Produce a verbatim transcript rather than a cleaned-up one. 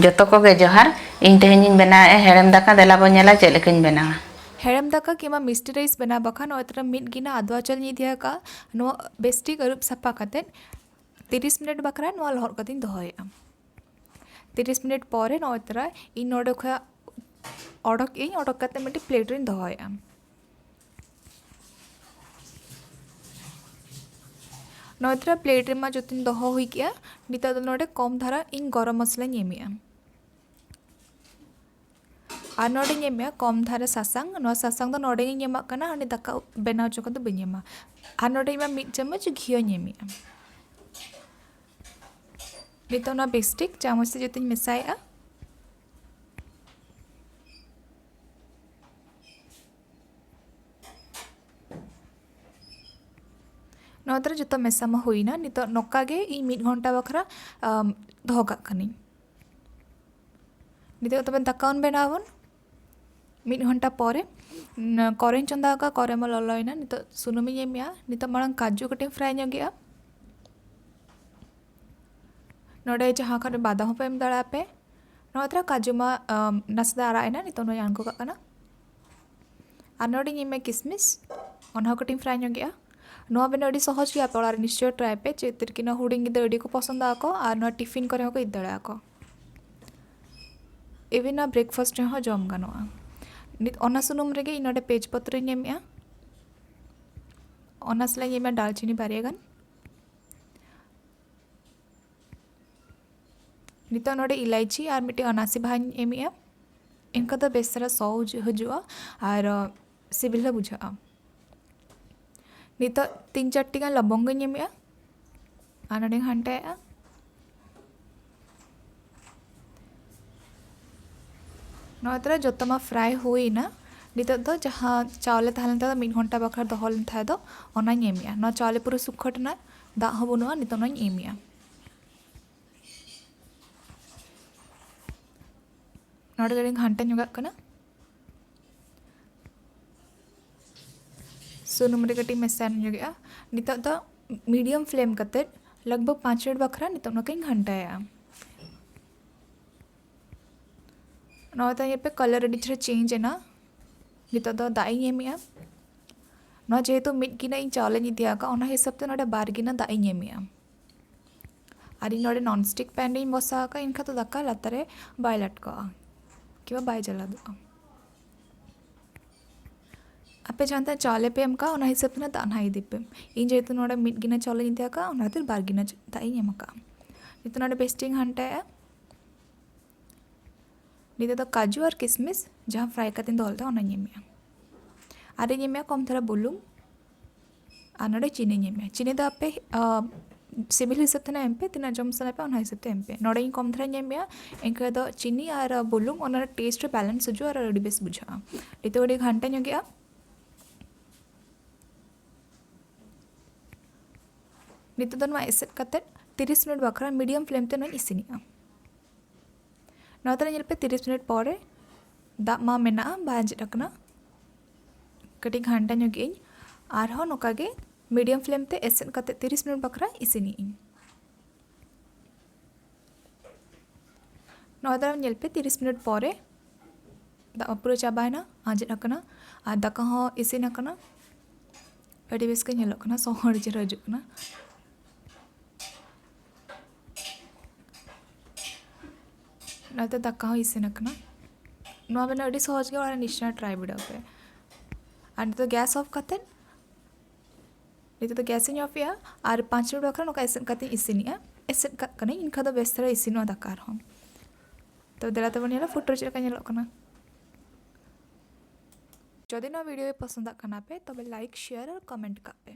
ᱡᱚᱛᱚ ᱠᱚᱜᱮ ᱡᱚᱦᱟᱨ᱾ ᱤᱧ ᱛᱮᱦᱮᱧᱤᱧ ᱵᱮᱱᱟᱣᱮᱫᱼᱟ ᱦᱮᱲᱮᱢ ᱫᱟᱠᱟ᱾ ᱫᱮᱞᱟ ᱵᱚᱱ ᱧᱮᱞᱟ ᱪᱮᱫ ᱞᱮᱠᱟᱧ ᱵᱮᱱᱟᱣᱟ᱾ ᱦᱮᱲᱮᱢ ᱫᱟᱠᱟ ᱠᱤᱢᱵᱟ ᱢᱤᱥᱴᱤ ᱨᱟᱭᱤᱥ ᱵᱮᱱᱟᱣ ᱵᱟᱠᱷᱟᱱ ᱱᱚᱜᱼᱚᱭ ᱛᱚᱨᱟ ᱢᱤᱫ ᱜᱤᱱᱟ ᱟᱫᱣᱟ ᱪᱟᱣᱞᱮᱧ ᱤᱫᱤ ᱟᱠᱟᱫᱼᱟ᱾ ᱱᱚᱣᱟ ᱵᱮᱥᱴᱷᱤᱠ ᱟᱹᱨᱩᱵ ᱥᱟᱯᱷᱟ ᱠᱟᱛᱮᱫ ᱛᱤᱨᱤᱥ ᱢᱤᱱᱤᱴ ᱵᱟᱠᱷᱨᱟ ᱱᱚᱣᱟ ᱞᱚᱦᱚᱫ ᱠᱟᱛᱮᱧ ᱫᱚᱦᱚᱭᱮᱫᱼᱟ᱾ ᱛᱤᱨᱤᱥ ᱢᱤᱱᱤᱴ ᱯᱚᱨᱮ ᱱᱚᱜᱼᱚᱭ ᱛᱚᱨᱟ ᱤᱧ ᱱᱚᱰᱮ ᱠᱷᱚᱱᱟᱜ ᱚᱰᱚᱠ ᱤᱧ ᱚᱰᱚᱠ ᱠᱟᱛᱮᱫ ᱢᱤᱫᱴᱤᱡ ᱯᱞᱮᱴ ᱨᱤᱧ ᱫᱚᱦᱚᱭᱮᱫᱼᱟ᱾ ᱱᱚᱜᱼᱚᱭ ᱛᱚᱨᱟ ᱯᱞᱮᱴ ᱨᱮᱢᱟ ᱡᱚᱛᱚᱧ ᱫᱚᱦᱚ ᱦᱩᱭ ᱠᱮᱜᱼᱟ᱾ ᱱᱤᱛᱚᱜ ᱫᱚ ᱱᱚᱰᱮ ᱠᱚᱢ ᱫᱷᱟᱨᱟ ᱤᱧ ᱜᱚᱨᱚᱢ ᱢᱚᱥᱞᱟᱧ ᱮᱢᱮᱜᱼᱟ᱾ ᱟᱨ ᱱᱚᱰᱮᱧ ᱮᱢᱮᱜᱼᱟ ᱠᱚᱢ ᱫᱷᱟᱨᱟ ᱥᱟᱥᱟᱝ᱾ ᱱᱚᱣᱟ ᱥᱟᱥᱟᱝ ᱫᱚ ᱱᱚᱰᱮ ᱜᱤᱧ ᱮᱢᱟᱜ ᱠᱟᱱᱟ, ᱦᱟᱱᱮ ᱫᱟᱠᱟ ᱵᱮᱱᱟᱣ ᱡᱚᱠᱷᱚᱱ ᱫᱚ ᱵᱟᱹᱧ ᱮᱢᱟ᱾ ᱟᱨ ᱱᱚᱰᱮᱧ ᱮᱢᱟ ᱢᱤᱫ ᱪᱟᱢᱚᱪ ᱜᱷᱤᱭᱟᱹᱧ ᱮᱢᱮᱜᱼᱟ᱾ ᱱᱤᱛᱚᱜ ᱱᱚᱣᱟ ᱵᱮᱥᱴᱷᱤᱠ ᱪᱟᱢᱚᱪ ᱛᱮ ᱡᱚᱛᱚᱧ ᱢᱮᱥᱟᱭᱮᱜᱼᱟ᱾ ᱱᱚᱣᱟ ᱛᱚᱨᱟ ᱡᱚᱛᱚ ᱢᱮᱥᱟ ᱢᱟ ᱦᱩᱭᱱᱟ᱾ ᱱᱤᱛᱚᱜ ᱱᱚᱝᱠᱟ ᱜᱮ ᱤᱧ ᱢᱤᱫ ᱜᱷᱚᱱᱴᱟ ᱵᱟᱠᱷᱨᱟ, ᱟᱢ, ᱫᱚᱦᱚ ᱠᱟᱜ ᱠᱟᱹᱱᱟᱹᱧ᱾ ᱱᱤᱛᱚᱜ ᱛᱚᱵᱮ ᱫᱟᱠᱟ ᱵᱚᱱ ᱵᱮᱱᱟᱣ ᱟᱵᱚᱱ᱾ ᱢᱤᱫ ᱜᱷᱚᱱᱴᱟ ᱯᱚᱨᱮ, ᱱ-, ᱠᱚᱨᱮᱧ ᱪᱚᱸᱫᱟ ᱟᱠᱟᱫ, ᱠᱚᱨᱮ ᱢᱟ ᱞᱚᱞᱚᱭᱮᱱᱟ᱾ ᱱᱤᱛᱚᱜ ᱥᱩᱱᱩᱢᱤᱧ ᱮᱢᱮᱜᱼᱟ᱾ ᱱᱤᱛᱚᱜ ᱢᱟᱲᱟᱝ ᱠᱟᱡᱩ ᱠᱟᱹᱴᱤᱡ ᱤᱧ ᱯᱷᱨᱟᱭ ᱧᱚᱜᱮᱜᱼᱟ᱾ ᱱᱚᱰᱮ ᱡᱟᱦᱟᱸ ᱠᱷᱟᱱ ᱵᱟᱫᱟᱢ ᱦᱚᱸᱯᱮ ᱮᱢ ᱫᱟᱲᱮᱭᱟᱜᱼᱟ ᱯᱮ᱾ ᱱᱚᱣᱟ ᱛᱚᱨᱟ ᱠᱟᱡᱩ ᱢᱟ, ᱟᱢ, ᱱᱟᱥᱮ ᱫᱚ ᱟᱨᱟᱜ ᱮᱱᱟ, ᱱᱤᱛᱚᱜ ᱱᱚᱣᱟᱧ ᱟᱬᱜᱚ ᱠᱟᱜ ᱠᱟᱱᱟ᱾ ᱟᱨ ᱱᱚᱰᱮᱧ ᱮᱢᱟ ᱠᱤᱥᱢᱤᱥ, ᱚᱱᱟ ᱦᱚᱸ ᱠᱟᱹᱴᱤᱡ ᱤᱧ ᱯᱷᱨᱟᱭ ᱧᱚᱜᱮᱜᱼᱟ᱾ ᱱᱚᱣᱟ ᱵᱮᱱᱟᱣ ᱟᱹᱰᱤ ᱥᱚᱦᱚᱡᱽ ᱜᱮᱭᱟ, ᱟᱯᱮ ᱚᱲᱟᱜ ᱨᱮ ᱱᱤᱥᱪᱚᱭ ᱴᱨᱟᱭ ᱯᱮ᱾ ᱪᱮᱫ ᱛᱮᱨᱠᱤ ᱱᱚᱣᱟ ᱦᱩᱰᱤᱧ ᱜᱤᱫᱽᱨᱟᱹ ᱟᱹᱰᱤ ᱠᱚ ᱯᱚᱥᱚᱱᱫ ᱟᱠᱚ ᱟᱨ ᱱᱚᱣᱟ ᱴᱤᱯᱷᱤᱱ ᱠᱚᱨᱮ ᱦᱚᱸᱠᱚ ᱤᱫᱤ ᱫᱟᱲᱮᱭᱟᱜᱼᱟ ᱠᱚ᱾ ᱤᱵᱷᱮᱱ ᱱᱚᱣᱟ ᱵᱨᱮᱠᱯᱷᱟᱥᱴ ᱨᱮᱦᱚᱸ ᱡᱚᱢ ᱜᱟᱱᱚᱜᱼᱟ᱾ ᱱᱤᱛ ᱚᱱᱟ ᱥᱩᱱᱩᱢ ᱨᱮᱜᱮ ᱤᱧ ᱱᱚᱰᱮ ᱛᱮᱡᱽ ᱯᱚᱛᱨᱚᱧ ᱮᱢᱮᱜᱼᱟ᱾ ᱚᱱᱟ ᱥᱟᱞᱟᱜ ᱤᱧ ᱮᱢᱟ ᱫᱟᱞᱪᱤᱱᱤ ᱵᱟᱨᱭᱟ ᱜᱟᱱ᱾ ᱱᱤᱛᱚᱜ ᱱᱚᱰᱮ ᱤᱞᱟᱭᱪᱤ ᱟᱨ ᱢᱤᱫᱴᱮᱱ ᱚᱱᱟᱥᱤ ᱵᱟᱦᱟᱧ ᱮᱢᱮᱜᱼᱟ᱾ ᱮᱱᱠᱷᱟᱱ ᱫᱚ ᱵᱮᱥ ᱪᱮᱦᱨᱟ ᱥᱚ ᱦᱤᱡᱩᱜ-, ᱦᱤᱡᱩᱜᱼᱟ ᱟᱨ, ᱟᱸ, ᱥᱤᱵᱤᱞ ᱦᱚᱸ ᱵᱩᱡᱷᱟᱹᱜᱼᱟ᱾ ᱱᱤᱛᱚᱜ ᱛᱤᱱ ᱪᱟᱨᱴᱤ ᱜᱟᱱ ᱞᱚᱵᱚᱝᱜᱚᱧ ᱮᱢᱮᱜᱼᱟ ᱟᱨ ᱱᱚᱰᱮᱧ ᱜᱷᱟᱱᱴᱟᱭᱮᱜᱼᱟ᱾ ᱱᱚᱣᱟ ᱛᱚᱨᱟ ᱡᱚᱛᱚ ᱢᱟ ᱯᱷᱨᱟᱭ ᱦᱩᱭᱮᱱᱟ᱾ ᱱᱤᱛᱚᱜ ᱫᱚ ᱡᱟᱦᱟᱸ ᱪᱟᱣᱞᱮ ᱛᱟᱦᱮᱸ ᱞᱮᱱ ᱛᱟᱦᱮᱸ ᱫᱚ ᱢᱤᱫ ᱜᱷᱚᱱᱴᱟ ᱵᱟᱠᱷᱨᱟ ᱫᱚᱦᱚ ᱞᱮᱱ ᱛᱟᱦᱮᱸ ᱫᱚ, ᱚᱱᱟᱧ ᱮᱢᱮᱜᱼᱟ᱾ ᱱᱚᱣᱟ ᱪᱟᱣᱞᱮ ᱯᱩᱨᱟᱹ ᱥᱩᱠᱠᱷᱚᱴ ᱮᱱᱟ, ᱫᱟᱜ ᱦᱚᱸ ᱵᱟᱹᱱᱩᱜᱼᱟ᱾ ᱱᱤᱛᱚᱜ ᱱᱚᱣᱟᱧ ᱮᱢᱮᱜᱼᱟ᱾ ᱱᱚᱰᱮ ᱠᱟᱹᱴᱤᱡ ᱜᱷᱟᱱᱴᱟ ᱧᱚᱜᱟᱜ ᱠᱟᱱᱟ᱾ ᱥᱩᱱᱩᱢ ᱨᱮ ᱠᱟᱹᱴᱤᱡ ᱢᱮᱥᱟ ᱧᱚᱜᱮᱜᱼᱟ᱾ ᱱᱤᱛᱚᱜ ᱫᱚ ᱢᱤᱰᱤᱭᱟᱢ ᱯᱷᱞᱮᱢ ᱠᱟᱛᱮᱫ ᱞᱟᱜᱽ ᱵᱷᱟᱜᱽ ᱯᱟᱸᱪ ᱢᱤᱱᱤᱴ ᱵᱟᱠᱷᱨᱟ ᱱᱤᱛᱚᱜ ᱱᱚᱝᱠᱟᱧ ᱜᱷᱟᱱᱴᱟᱭᱟ᱾ ᱱᱚᱣᱟ ᱛᱮ ᱧᱮᱞ ᱯᱮ, ᱠᱟᱞᱟᱨ ᱟᱹᱰᱤ ᱪᱮᱦᱨᱟ ᱪᱮᱧᱡᱽ ᱮᱱᱟ᱾ ᱱᱤᱛᱚᱜ ᱫᱚ ᱫᱟᱜ ᱤᱧ ᱮᱢᱮᱜᱼᱟ᱾ ᱱᱚᱣᱟ ᱡᱮᱦᱮᱛᱩ ᱢᱤᱫ ᱜᱤᱱᱟᱹ ᱤᱧ ᱪᱟᱣᱞᱮᱧ ᱤᱫᱤ ᱟᱠᱟᱫ, ᱚᱱᱟ ᱦᱤᱥᱟᱹᱵ ᱛᱮ ᱱᱚᱰᱮ ᱵᱟᱨ ᱜᱤᱱᱟᱹ ᱫᱟᱜ ᱤᱧ ᱮᱢᱮᱜᱼᱟ᱾ ᱟᱨ ᱤᱧ ᱱᱚᱰᱮ ᱱᱚᱱ ᱥᱴᱤᱠ ᱯᱮᱱ ᱨᱤᱧ ᱵᱚᱥᱟᱣ ᱟᱠᱟᱫ, ᱮᱱᱠᱷᱟᱱ ᱫᱚ ᱫᱟᱠᱟ ᱞᱟᱛᱟᱨ ᱨᱮ ᱵᱟᱭ ᱞᱟᱴᱠᱟᱜᱼᱟ ᱠᱤᱝᱵᱟ ᱵᱟᱭ ᱡᱟᱞᱟᱫᱚᱜᱼᱟ᱾ ᱟᱯᱮ ᱡᱟᱦᱟᱸ ᱛᱤᱱᱟᱹᱜ ᱪᱟᱣᱞᱮ ᱯᱮ ᱮᱢ ᱠᱟᱜᱼᱟ, ᱚᱱᱟ ᱦᱤᱥᱟᱹᱵ ᱛᱮ ᱫᱟᱜ ᱱᱟᱦᱟᱜ ᱤᱫᱤ ᱯᱮ᱾ ᱤᱧ ᱡᱮᱦᱮᱛᱩ ᱱᱚᱰᱮ ᱢᱤᱫ ᱜᱤᱱᱟᱹ ᱪᱟᱣᱞᱮᱧ ᱤᱫᱤ ᱟᱠᱟᱫᱼᱟ, ᱚᱱᱟ ᱠᱷᱟᱹᱛᱤᱨ ᱵᱟᱨ ᱜᱤᱱᱟᱹ ᱫᱟᱜ ᱤᱧ ᱮᱢ ᱟᱠᱟᱫᱼᱟ᱾ ᱱᱤᱛᱚᱜ ᱱᱚᱰᱮ ᱵᱮᱥ ᱴᱷᱤᱠ ᱤᱧ ᱜᱷᱟᱱᱴᱟᱭᱟ᱾ ᱱᱤᱛᱚᱜ ᱫᱚ ᱠᱟᱡᱩ ᱟᱨ ᱠᱤᱥᱢᱤᱥ ᱡᱟᱦᱟᱸ ᱯᱷᱨᱟᱭ ᱠᱟᱛᱮᱧ ᱫᱚᱦᱚ ᱞᱮᱫᱟ, ᱚᱱᱟᱧ ᱮᱢᱮᱜᱼᱟ᱾ ᱟᱨᱤᱧ ᱮᱢᱮᱜᱼᱟ ᱠᱚᱢ ᱫᱷᱟᱨᱟ ᱵᱩᱞᱩᱝ᱾ ᱟᱨ ᱱᱚᱰᱮ ᱪᱤᱱᱤᱧ ᱮᱢᱮᱜᱼᱟ᱾ ᱪᱤᱱᱤ ᱫᱚ ᱟᱯᱮ, ᱟ, ᱥᱤᱵᱤᱞ ᱦᱤᱥᱟᱹᱵ ᱛᱮ ᱱᱟᱜ ᱮᱢ ᱯᱮ, ᱛᱤᱱᱟᱹᱜ ᱡᱚᱢ ᱥᱟᱱᱟ ᱯᱮ, ᱚᱱᱟ ᱦᱤᱥᱟᱹᱵ ᱛᱮ ᱮᱢ ᱯᱮ᱾ ᱱᱚᱰᱮ ᱤᱧ ᱠᱚᱢ ᱫᱷᱟᱨᱟᱧ ᱮᱢᱮᱜᱼᱟ, ᱮᱱᱠᱷᱟᱱ ᱫᱚ ᱪᱤᱱᱤ ᱟᱨ ᱵᱩᱞᱩᱝ ᱚᱱᱟ ᱴᱮᱥᱴ ᱨᱮ ᱵᱮᱞᱮᱱᱥ ᱦᱤᱡᱩᱜᱼᱟ ᱟᱨ ᱟᱹᱰᱤ ᱵᱮᱥ ᱵᱩᱡᱷᱟᱹᱜᱼᱟ᱾ ᱱᱤᱛᱚᱜ ᱟᱹᱰᱤ ᱜᱷᱟᱱᱴᱟ ᱧᱚᱜᱮᱜᱼᱟ᱾ ᱱᱤᱛᱚᱜ ᱫᱚ ᱱᱚᱣᱟ ᱮᱥᱮᱫ ᱠᱟᱛᱮᱫ ᱛᱤᱨᱤᱥ ᱢᱤᱱᱤᱴ ᱵᱟᱠᱷᱨᱟ ᱢᱤᱰᱤᱭᱟᱢ ᱯᱷᱞᱮᱢ ᱛᱮ ᱱᱚᱣᱟᱧ ᱤᱥᱤᱱᱮᱜᱼᱟ᱾ ᱱᱚᱣᱟ ᱛᱟᱦᱞᱮ ᱧᱮᱞ ᱯᱮ, ᱛᱤᱨᱤᱥ ᱢᱤᱱᱤᱴ ᱯᱚᱨᱮ ᱫᱟᱜ ᱢᱟ ᱢᱮᱱᱟᱜᱼᱟ, ᱵᱟᱭ ᱟᱸᱡᱮᱫ ᱟᱠᱟᱱᱟ᱾ ᱠᱟᱹᱴᱤᱡ ᱜᱷᱟᱱᱴᱟ ᱧᱚᱜ ᱤᱧ, ᱟᱨᱦᱚᱸ ᱱᱚᱝᱠᱟ ᱜᱮ ᱢᱤᱰᱤᱭᱟᱢ ᱯᱷᱞᱮᱢ ᱛᱮ ᱮᱥᱮᱫ ᱠᱟᱛᱮ ᱛᱤᱨᱤᱥ ᱢᱤᱱᱤᱴ ᱵᱟᱠᱷᱨᱟ ᱤᱥᱤᱱᱮᱜ ᱤᱧ᱾ ᱱᱚᱣᱟ ᱫᱚ ᱧᱮᱞ ᱯᱮ, ᱛᱤᱨᱤᱥ ᱢᱤᱱᱤᱴ ᱯᱚᱨᱮ ᱫᱟᱜ ᱢᱟ ᱯᱩᱨᱟᱹ ᱪᱟᱵᱟᱭᱮᱱᱟ, ᱟᱸᱡᱮᱫ ᱟᱠᱟᱱᱟ, ᱟᱨ ᱫᱟᱠᱟ ᱦᱚᱸ ᱤᱥᱤᱱ ᱟᱠᱟᱱᱟ᱾ ᱟᱹᱰᱤ ᱵᱮᱥ ᱜᱮ ᱧᱮᱞᱚᱜ ᱠᱟᱱᱟ, ᱥᱚ ᱦᱚᱸ ᱟᱹᱰᱤ ᱪᱮᱦᱨᱟ ᱦᱤᱡᱩᱜ ᱠᱟᱱᱟ᱾ ᱱᱚᱛᱮ ᱫᱟᱠᱟ ᱦᱚᱸ ᱤᱥᱤᱱ ᱟᱠᱟᱱᱟ᱾ ᱱᱚᱣᱟ ᱵᱮᱱᱟᱣ ᱟᱹᱰᱤ ᱥᱚᱦᱚᱡ ᱜᱮᱭᱟ, ᱚᱲᱟᱜ ᱨᱮ ᱱᱤᱥᱪᱚᱭ ᱴᱨᱟᱭ ᱵᱤᱰᱟᱹᱣ ᱯᱮ᱾ ᱟᱨ ᱱᱤᱛᱚᱜ ᱜᱮᱥ ᱚᱯᱷ ᱠᱟᱛᱮᱫ, ᱱᱤᱛᱚᱜ ᱫᱚ ᱜᱮᱥ ᱤᱧ ᱚᱯᱷ ᱮᱜᱼᱟ ᱟᱨ ᱯᱟᱸᱪ ᱢᱤᱱᱤᱴ ᱵᱟᱠᱷᱨᱟ ᱱᱚᱝᱠᱟ ᱮᱥᱮᱫ ᱠᱟᱛᱮᱧ ᱤᱥᱤᱱᱮᱜᱼᱟ᱾ ᱮᱥᱮᱫ ᱠᱟᱜ ᱠᱟᱹᱱᱟᱹᱧ, ᱮᱱᱠᱷᱟᱱ ᱫᱚ ᱵᱮᱥ ᱫᱷᱟᱨᱟ ᱤᱥᱤᱱᱚᱜᱼᱟ ᱫᱟᱠᱟ ᱟᱨᱦᱚᱸ᱾ ᱛᱚ ᱫᱮᱞᱟ ᱛᱮᱵᱚᱱ ᱧᱮᱞᱟ ᱯᱷᱩᱴᱨᱟᱹ ᱪᱮᱫ ᱞᱮᱠᱟ ᱧᱮᱞᱚᱜ ᱠᱟᱱᱟ᱾ ᱡᱩᱫᱤ ᱱᱚᱣᱟ ᱵᱷᱤᱰᱤᱭᱳ ᱯᱚᱥᱚᱸᱫᱟᱜ ᱠᱟᱱᱟ ᱯᱮ, ᱛᱚᱵᱮ ᱞᱟᱭᱤᱠ, ᱥᱮᱭᱟᱨ ᱟᱨ ᱠᱚᱢᱮᱱᱴ ᱠᱟᱜ ᱯᱮ᱾